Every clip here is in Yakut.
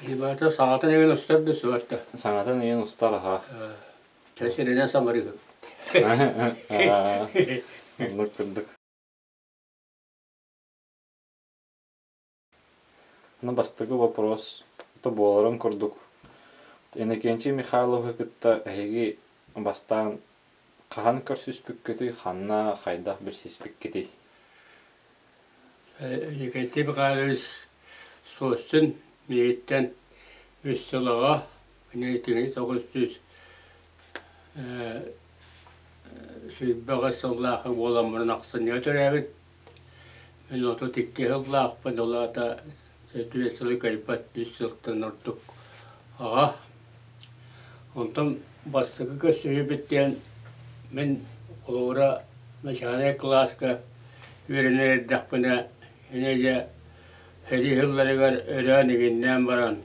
Ребята саҥатын эҥин устар да суох да. Саҥатын эҥин устар аха. Чэ сиринэн саҥарыһы. Оннук курдук. Ну, бастакы вопрос то буоларын курдук Иннокентий Михайловы кытта эһиги бастаан хаһан көрсүспүккүтүй, ханна, хайдах билсиспиккитий? Иннокентий Михайлович суосsun миигиттэн үс сыл аҕа, 1900 сүүрбэҕис сыллаахы буоламмын ахсынньыга төрөөбүт. Мин 32 сыллаахпын, ол аата түөрт сылы кыайбат үс сылтан ордук аҕа. Онтон бастакы көрсүһүүбүт диэн мин холобура начальнай кылааска үөрэнэр эрдэхпинэ ини дьэ сэрии сылларыгар өрөөн игиннээн баран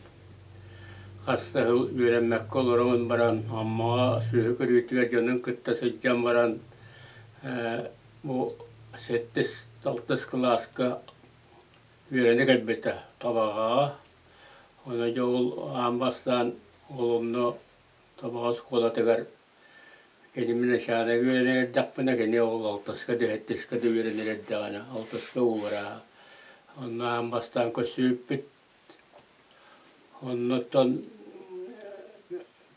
хас да сыл үөрэммэккэ олорон баран Аммаҕа сүөһү көрүүтүгэр дьонун кытта сылдьан баран бу сэттис алтыс кылааска үөрэнэ кэлбитэ Табаҕаҕа. Ону дьэ ол аан бастаан ол онно Табаҕа оскуолатыгар кини мин начаалыга үөрэнэр эрдэхпинэ кини ол алтыска да сэттискэ да үөрэнэр эрдэҕинэ алтыска уураа. Онно аан бастаан көрсүбүппүт. Оннуттан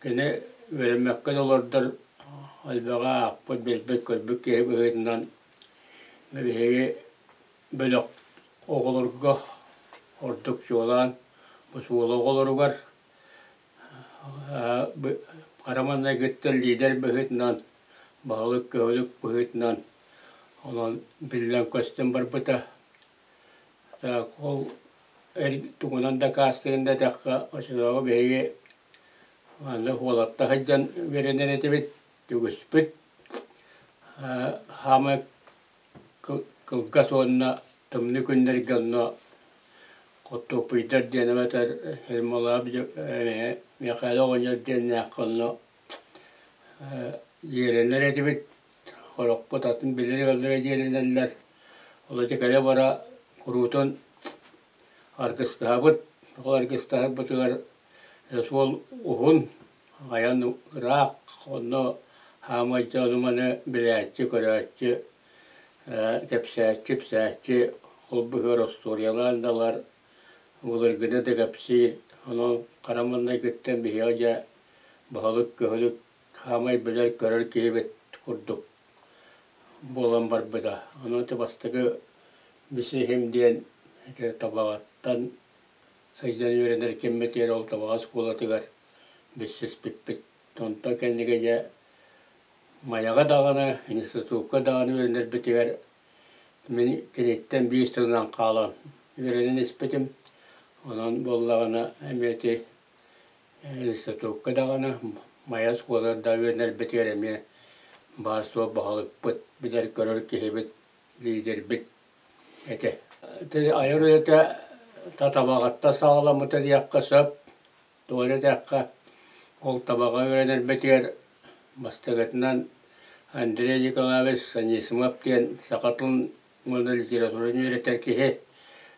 кини үөрэммэккэ да олордор элбэҕи аахпыт, билбит-көрбүт киһи быһыытынан биһиги бөлөх оҕолорго ордук чуолаан бу суола оҕолоругар хара маҥнайгыттан лиидэр быһыытынан, баһылык-көһүлүк быһыытынан онон биллэн-көстөн барбыта. Так ол тугунан дакаастыырын да этэххэ, оччотооҕу биһиги манна уолатта сылдьан үөрэнэр этибит, үгүспүт. Хаамай кылгас уонна тымныы күннэргэ онно Хортуоппуйдар диэн эбэтэр Ермолаев Михаил оҕонньор диэннээххэ онно дьиэлэнэр этибит. Хорохпут атын билэр ыаллара дьиэлэнэллэр. Ол ити кэлэ-бара куруутун аргыстаһабыт. Ол аргыстаһарбытыгар суол уһун, айан ыраах, онно хаамай дьону-маны билээччи, көрөөччү, кэпсээччи, ипсээччи ол быһыар остуоруйалаан да ылар, былыргыны да кэпсиир. Онон хара маҥнайгыттан биһиэхэ дьэ баһылык-көһүлүк хаамай билэр-көрөр киһибит курдук буолан барбыта. Онон ити бастакы билсиһим диэн ити Табаҕаттан сылдьан үөрэнэр кэммитигэр ол Табаҕа оскуолатыгар билсиспиппит. Онтон кэнники дьэ Майаҕа даҕаны, институкка даҕаны үөрэнэрбитигэр мин киниттэн биир сылынан хаалан үөрэнэн испитим. Онон буоллаҕына эмиэ ити институкка даҕаны, Майа оскуолатыгар да үөрэнэрбитигэр эмиэ баар-суох баһылыкпыт, билэр-көрөр киһибит, лидербит этэ. Ити айар үлэтэ Табаҕаттан саҕаламмыта диэххэ сөп. Тоҕо диэтэххэ, ол Табаҕа үөрэнэрбитигэр бастакытынан Андрей Николаевич Анисимов диэн саха тылын уонна литератураны үөрэтэр киһи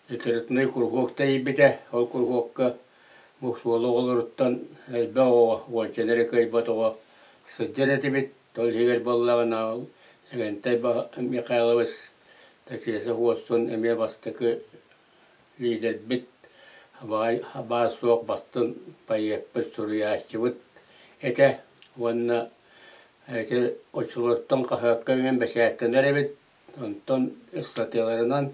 литературнай куруһуок тэрийбитэ. Ол куруһуокка бу оскуола оҕолоруттан элбэх оҕо, уончаны эрэ кыайбат оҕо сылдьар этибит. Ол иһигэр буоллаҕына ол Лэгэнтэй Михайлович Такесов Уоссун эмиэ бастакы лидербит, баар суох бастыҥ поэппыт, суруйааччыбыт этэ уонна ити оччолортон хаһыакка үҥэн бэчээттэнэр эбит, онтон ыстатыйаларынан,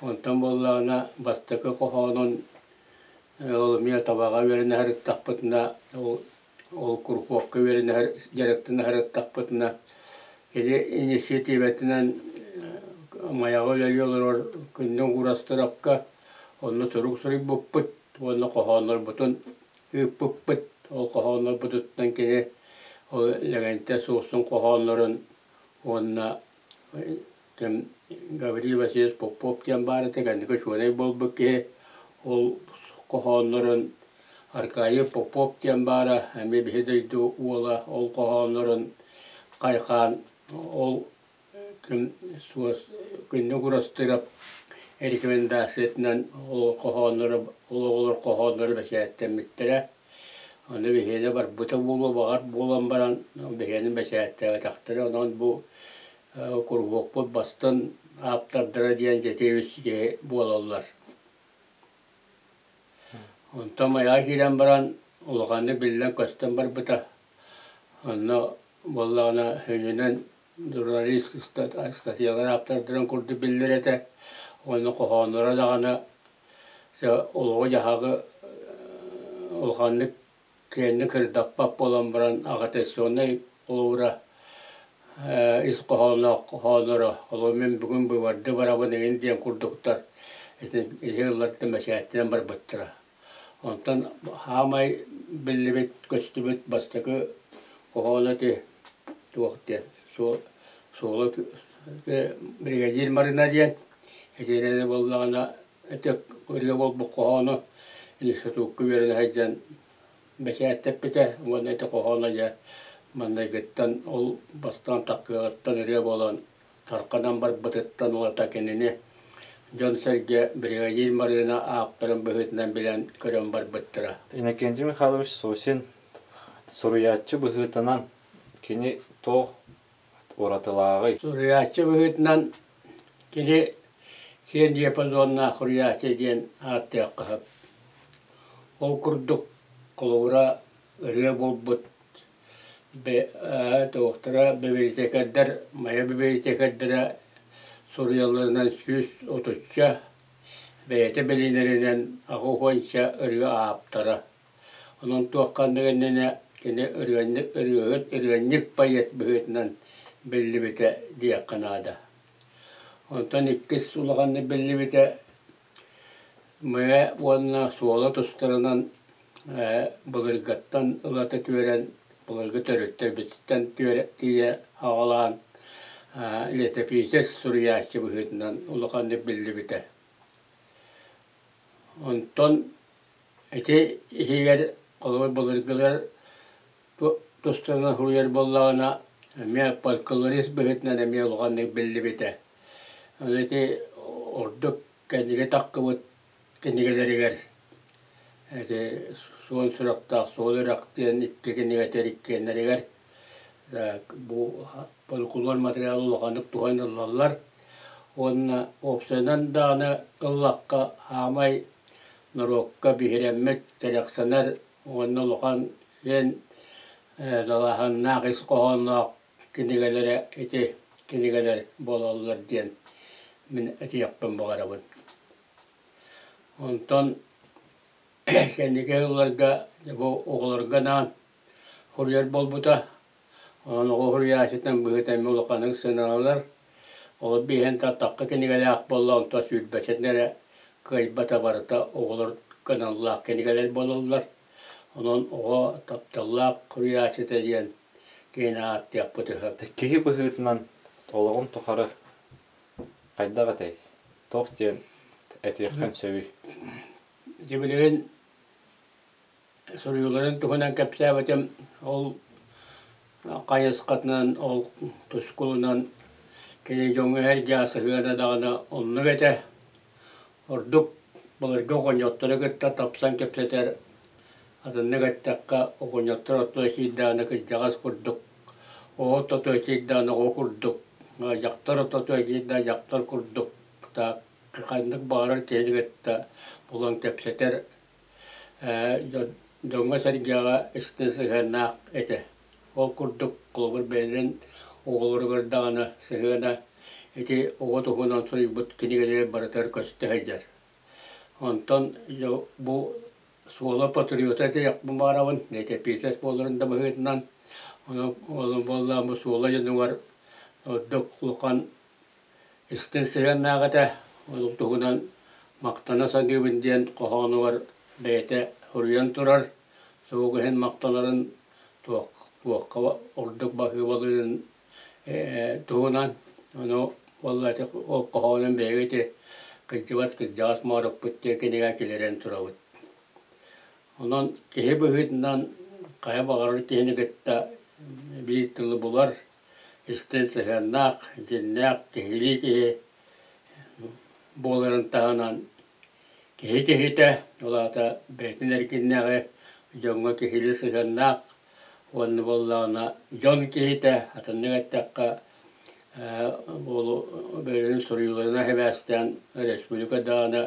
онтон буоллаҕына бастакы хоһоонун ол эмиэ Табаҕа үөрэнэ сырыттахпытына ол Ол куруһуокка үөрэнэ дьарыктана сырыттахпытына кини инициативатынан Майаҕа үлэлии олорор Күндүн Уурастырапка онно сурук суруйбуппут уонна хоһооннорбутун ыыппыппыт. Ол хоһооннорбутуттан кини ол Лэгэнтэй Суосун хоһооннорун уонна Гаврил Васильевич Попов диэн баар этэ, кэнники учуонай буолбут киһи. Ол хоһооннорун Аркадий Попов диэн баара, эмиэ биһи дойду уола, ол хоһооннорун хайхаан, ол күн суос күннүк Урастырап рекомендациятынан ол хоһоонноро, ол оҕолор хоһоонноро бэчээттэммиттэрэ. Ону биһиэнэ барбыта буолуо, баҕар буолан баран биһиэнэ бэчээттээбэтэхтэрэ. Онон бу куруһуокпут бастыҥ ааптардара диэн дьэ үс киһи буолаллар. Онтон Майаҕа киирэн баран улаханнык биллэн-көстөн барбыта. Онно буоллаҕына сүнньүнэн журналист ыстатыйалар ааптардарын курдук биллэр этэ. Уонна хоһоонноро даҕаны олоҕу-дьаһаҕы улаханнык киэҥник сырдаппат буолан баран агитационнай холобура ис хоһоонноох хоһоонноро холобур мин бүгүн быыбарды барабын эҥин диэн курдуктар ити ыллартан бэчээттэнэн барбыттара. Онтон хаамай биллибит көстүбүт бастакы хоһооно ити туох диэн суола бригадир Марина диэн итинэн буоллаҕына ити ырыа буолбут хоһоону институкка үөрэнэ сылдьан бэчээттэппитэ уонна ити хоһооно дьэ маҥнайгыттан ол бастаан таккыаҕыттан ырыа буолан тарханан барбытыттан ылата кинини дьон-сэргэ бригадир Марыына ааптарын быһыытынан билэн көрөн барбыттара. Иннокентий Михайлович Сосин суруйааччы быһыытынан кини туох уратылааҕый? Суруйааччы быһыытынан кини киэҥ диапазоннаах суруйааччы диэн ааттыахха сөп. Ол курдук холобура ырыа буолбут туохтара бибилитиэкэрдэр Майа бибилитиэкэрдэрэ суруйалларынан 130-ча, бэйэтэ билинэринэн 80-ча ырыа ааптара. Онон туох-ханнык иннинэ кини ырыанньык ырыаһыт, ырыанньык поэт быһыытынан биллибитэ диэххэ наада. Онтон иккис улаханнык биллибитэ Мэҥэ уонна Суола тустарынан былыргыттан ылата түөрэн, былыргы төрүттэрбититтэн тиийэ аҕалаан летописец суруйааччы быһыытынан улаханнык биллибитэ. Онтон ити иһигэр холобур былыргылар тустарынан суруйар буоллаҕына, эмиэ фольклорист быһыытынан эмиэ улаханнык биллибитэ. Аны ити ордук кэнники таххыбыт кинигэлэригэр ити Суон сурахтаах Суол үрэх диэн икки кинигэтигэр иккиэннэригэр бу фольклор материалы улаханнык туһаныллаллар уонна уопсайынан даҕаны ыллахха хаамай норуокка биһирэммит, кэрэхсэнэр уонна улахан диэн далааһыннаах ис хоһоонноох кинигэлэрэ ити кинигэлэр буолаллар диэн мин этиэхпин баҕарабын. Онтон кэнники сылларга бу оҕолорго анаан суруйар буолбута. Онон оҕо суруйааччытын быһыыта эмиэ улаханнык сыаналанар. Ол биһэн таттахха кинигэлээх буолла, онтон сүүрбэчэтин эрэ кыайбата барыта оҕолор кыналлаах кинигэлэр буолаллар. Онон оҕо тапталлаах суруйааччыта диэн киһини ааттыахпыт үһү. Киһи быһыытынан олоҕун тухары хайдах этэй? Туох диэн этиэххин сөбүй? Ити билигин суруйууларын туһунан кэпсээбитим. Ол хайысхатынан, ол тускулунан кини дьоҥҥо эргэ сыһыана даҕаны оннук этэ. Ордук былыргы оҕонньоттору кытта тапсан кэпсэтэр, атыннык эттэххэ, оҕонньоттор оттон киирдэҕинэ кырдьаҕас курдук, оҕо ортотугар киирдэҕинэ оҕо курдук, дьахтар ортотугар киирдэҕинэ дьахтар курдук ханнык баҕарар киһини кытта булан кэпсэтэр дьоҥҥо-сэргэҕэ истиҥ сыһыаннаах этэ. Ол курдук холобур бэйэлэрин оҕолоругар даҕаны сыһыана ити оҕо туһунан суруйбут кинигэлэрэ барытыгар көстө сылдьар. Онтон бу Суола патриота диэхпин баҕарабын, летописец буоларын да быһыытынан. Ону буоллаҕа бу Суола дьонугар ордук улахан истиҥ сыһыаннаах этэ, ол туһунан махтана саныыбын диэн хоһоонугар бэйэтэ суруйан турар, суох иһин махтанарын туохха ордук баһыыбалыырын туһунан. Ону уолла ити ол хоһоонун биһиги ити кырдьыбат кырдьаҕас моорукпут диэн кинигэ киллэрэн турабыт. Онон киһи быһыытынан хайа баҕарар киһини кытта биир тылы булар, истиҥ сыһыаннаах, дьиҥнээх киһилии киһи. буоларын таһынан киһи киһитэ, ол аата бэйэтин эргиннээҕи дьоҥҥо киһилии сыһыаннаах уонна буоллаҕына дьон киһитэ, атыннык эттэххэ, буолу бэйэлэрин суруйууларынан сибээстээн республика даҕаны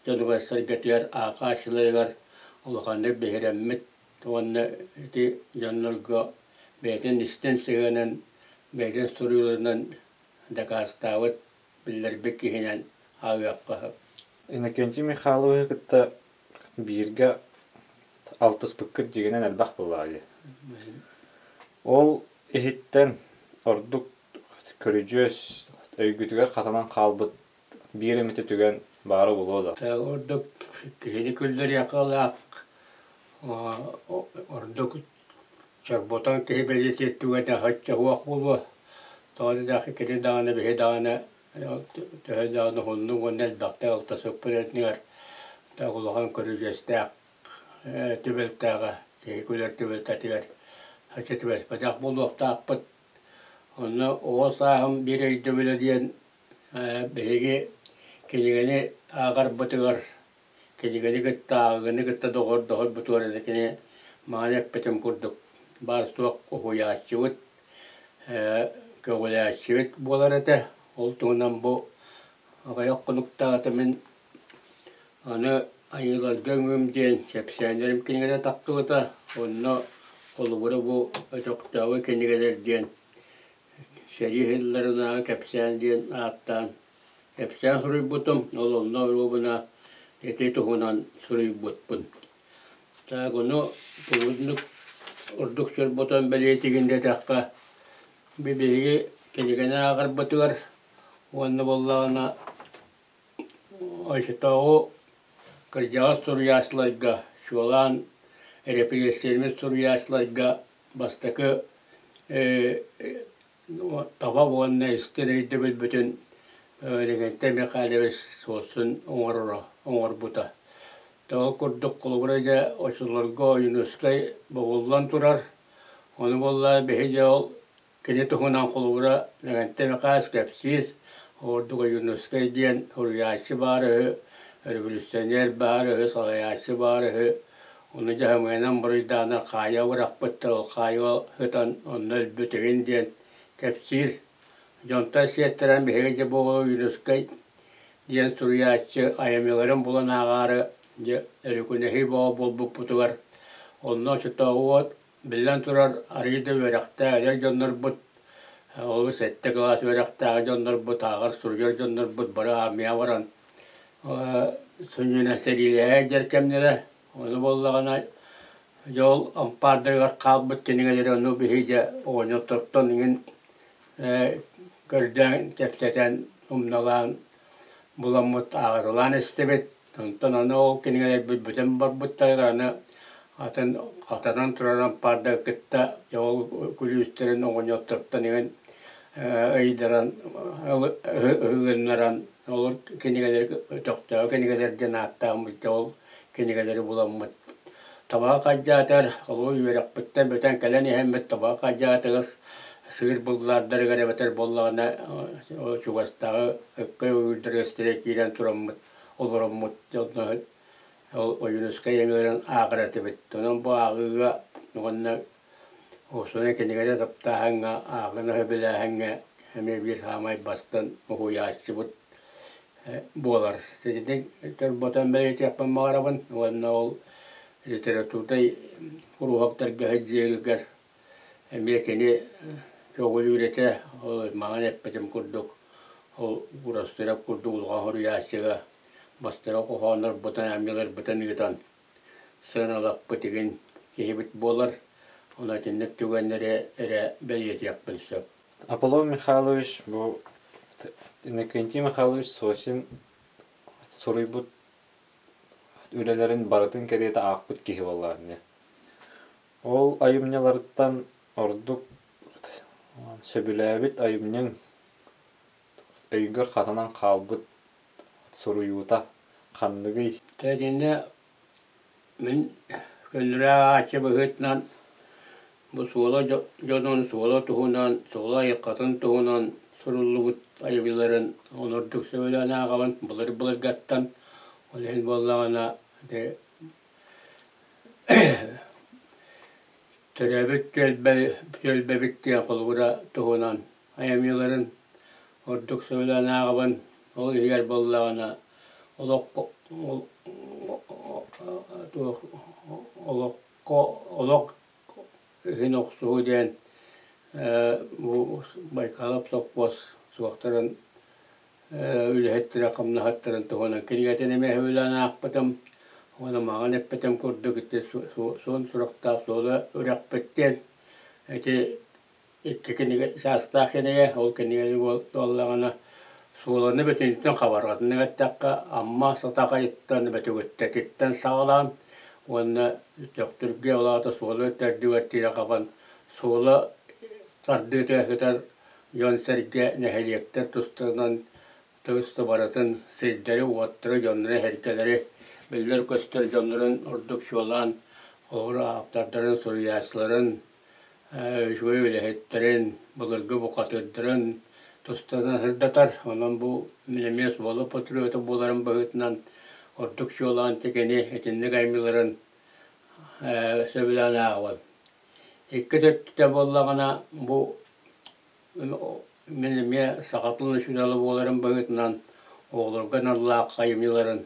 дьонугар-сэргэтигэр, аахааччыларыгар улаханнык биһирэммит уонна ити дьоннорго бэйэтин истин сыһыанын, бэйэтин суруйууларынан дакаастаабыт, биллэрбит киһинэн ааҕыахха сөп. Иннокентий Михайловиһы кытта бииргэ алтыспыккыт дьиҥинэн элбэх буоллаҕа дии. Ол иһиттэн ордук көрүдьүөс өйгүтүгэр хатанан хаалбыт биир эмитэ түгэн баара буолуо да? Ордук киһини күллэриэххэ ылаах ордук чорботон киһи бэлиэтиир түгэнэ соччо суох буолуо. Тоҕо диэтэххэ кини даҕаны биһи даҕаны төһө даҕаны уһуннук уонна элбэхтик алтысыппыт иннигэр улахан көрүдьүөстээх түбэлтэҕэ киһи күлэр түбэлтэтигэр соччо түбэспэтэх буолуохтаахпыт. Онно оҕо сааһым биир өйдөбүлэ диэн биһиги кинигэни ааҕарбытыгар кинигэни кытта ааҕыыны кытта доҕордоһорбутугар эрэ кини мааны эппитим курдук баар-суох уһуйааччыбыт, көҕүлээччибит буолар этэ. Ол туһунан бу аҕыйах хонуктааҕыта мин аны Айыыларга үҥүүм диэн кэпсээннэрим кинигэтэ тахсыбыта. Онно холобура бу өтөхтөөҕү кинигэлэр диэн сэрии сылларынааҕы кэпсээн диэн ааттаан кэпсээн суруйбутум. Ол онно оруобуна ити туһунан суруйбуппун. Так ону тугуннук ордук чорботон бэлиэтигин диэтэххэ, биһиги кинигэни ааҕарбытыгар уонна буоллаҕына Оччотооҕу кырдьаҕас суруйааччыларга, чуолаан эрэпириэссийэлэммит суруйааччыларга бастакы таба уонна истэр өйдөбүлбүтүн Левентей Михайлович Суосун оҥороро, оҥорбута. Тоҕо курдук холобура дьэ оччолорго Ойуунускай бобуллан турар, ону буолла биһи дьэ ол Кини туһунан холобура Лэгэнтэй Михайлович кэпсиир, ордук Ойуунускай диэн суруйааччы баар үһү, өрөбөлүүссүйэньиэр баар үһү, салайааччы баар үһү. Ону дьаһамыйанан буруйдааннар хаайа бырахпыттар, ол хаайыга сытан онно өлбүтүгүн диэн кэпсиир. Дьонтон сиэттэрэн биһиги дьэ бу Ойуунускай диэн суруйааччы айымньыларын булан ааҕаары дьэ өрүкүнэһии бөҕө буолбуппутугар онно оччотооҕу уот Биллэн турар, арыый да үөрэхтээх эдэр дьоннорбут, олус сэттэ кылаас үөрэхтээх дьоннорбут, ааҕар суруйар дьоннорбут бары армия баран сүнньүнэн сэриилэһэ сылдьар кэмнэрэ. Ону буоллаҕына, дьэ ол ампаардарыгар хаалбыт кинигэлэри ону биһиги дьэ оҕонньоттортон иҥин көрдөөн, кэпсэтэн, умналаан буламмыт ааҕыталаан истибит. Онтон аны ол кинигэлэрбит бүтэн барбыттарыгар аны атын хатанан турар ампаардары кытта ол күлүүстэрин оҕонньоттортон иҥин ыйдаран ыһыгыннаран ол кинигэлэри өтөхтөөҕү кинигэлэр диэн ааттааммыт ол кинигэлэри буламмыт табаҕа хадьаатар ол үөрэхпиттэн бүтэн кэлэн иһэммит табаҕа хадьаатыгас сыыр быллаардарыгар эбэтэр буоллаҕына чугастааҕы ыкка ойуурдарыгар сирэй киирэн тураммыт олороммут ол Ойуунускай ыҥыран ааҕар этибит. Онон бу ааҕыыга уонна уопсайынан кинигэни таптааһыҥҥа, ааҕыыны сөбүлээһиҥҥэ эмиэ биир саамай бастыҥ уһуйааччыбыт буолар. Итинник чорботон бэлиэтиэхпин баҕарабын уонна ол литературнай куруһуоктарга сылдьыыгар Эмиэ кини көҕүлүүр этэ, ол маҥан эппитим курдук, ол Урастырап курдук улахан суруйааччыга бастакы хоһооннорбутун, аймньыларбытын ыытан сыаналаппыт игин киһибит буолар. Ону итинник түгэннэри эрэ бэлиэтиэхпин сөп. Аполлон Михайлович бу Иннокентий Михайлович Сосин суруйбут үлэлэрин барытын кэриэтэ аахпыт киһи буоллаҕа ини. Ол айымньыларыттан ордук сөбүлээбит айымньыҥ өйгөр хатанан хаалбыт суруйуута ханныгый? Итиннэ мин көннөрү ааҕааччы быһыытынан бу Суола дьонун, Суола туһунан, Суола айылҕатын туһунан суруллубут айымньыларын ордук сөбүлээн ааҕабын былыр-былыргаттан. Ол иһин буоллаҕына ити төрөөбүт түөлбэ түөлбэбит диэн холобура туһунан айымньыларын ордук сөбүлээн ааҕабын. Ол иһигэр буоллаҕына олох туох олоххо олох иһин охсуһуу диэн бу Байкалов сопхуос суохтарын үлэһиттэрэ хамнаһыттарын туһунан кинигэтин эмиэ сөбүлээн аахпытым. Уонна маҥан эппитим курдук ити суон сурахтаах суола үрэхпит диэн ити икки кинигэ саастаах кинигэ, ол кинигэни буоллаҕына суоланы бүтүнтэн хабарҕатын эттэххэ Амма Сатаҕайыттан Бөтүгүттэтиттэн саҕалаан уонна Төхтүргэ ол аата суола төрдүгэр тиийэ хабан суола тардыыта сытар дьон-сэргэ нэһилиэктэр тустарынан тыс барытын сирдэри-уоттары, дьоннору-сэргэлэри биллэр-көстөр дьоннорун ордук чуолаан холобур ааптардарын, суруйааччыларын үчүгэй үлэһиттэрин, былыргы бухатыырдарын тустарынан сырдатар. Онон бу мин эмиэ суола патриота буоларым быһыытынан ордук чуолаан кини итинник айымньыларын сөбүлээн ааҕабын. Икки өттүтэ буоллаҕына бу мин эмиэ саха тылын учуутала буоларым быһыытынан оҕолорго аналлаах айымньыларын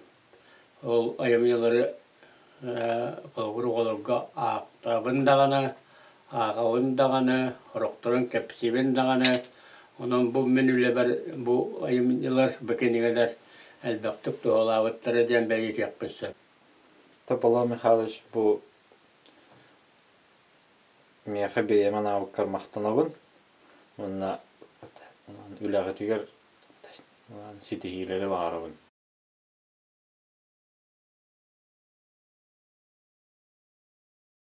ол айымньылары холобур оҕолорго аахтабын даҕаны, ааҕабын даҕаны, сорохторун кэпсиибин даҕаны. Онон бу мин үлэбэр бу айымньылар, бу кинигэлэр элбэхтик туһалаабыттара диэн бэлиэтиэхпин сөп. Тополов Михайлович бу миэхэ бириэмэ анаабыккар махтанабын уонна үлэҕитигэр ситиһиилэри баҕарабын.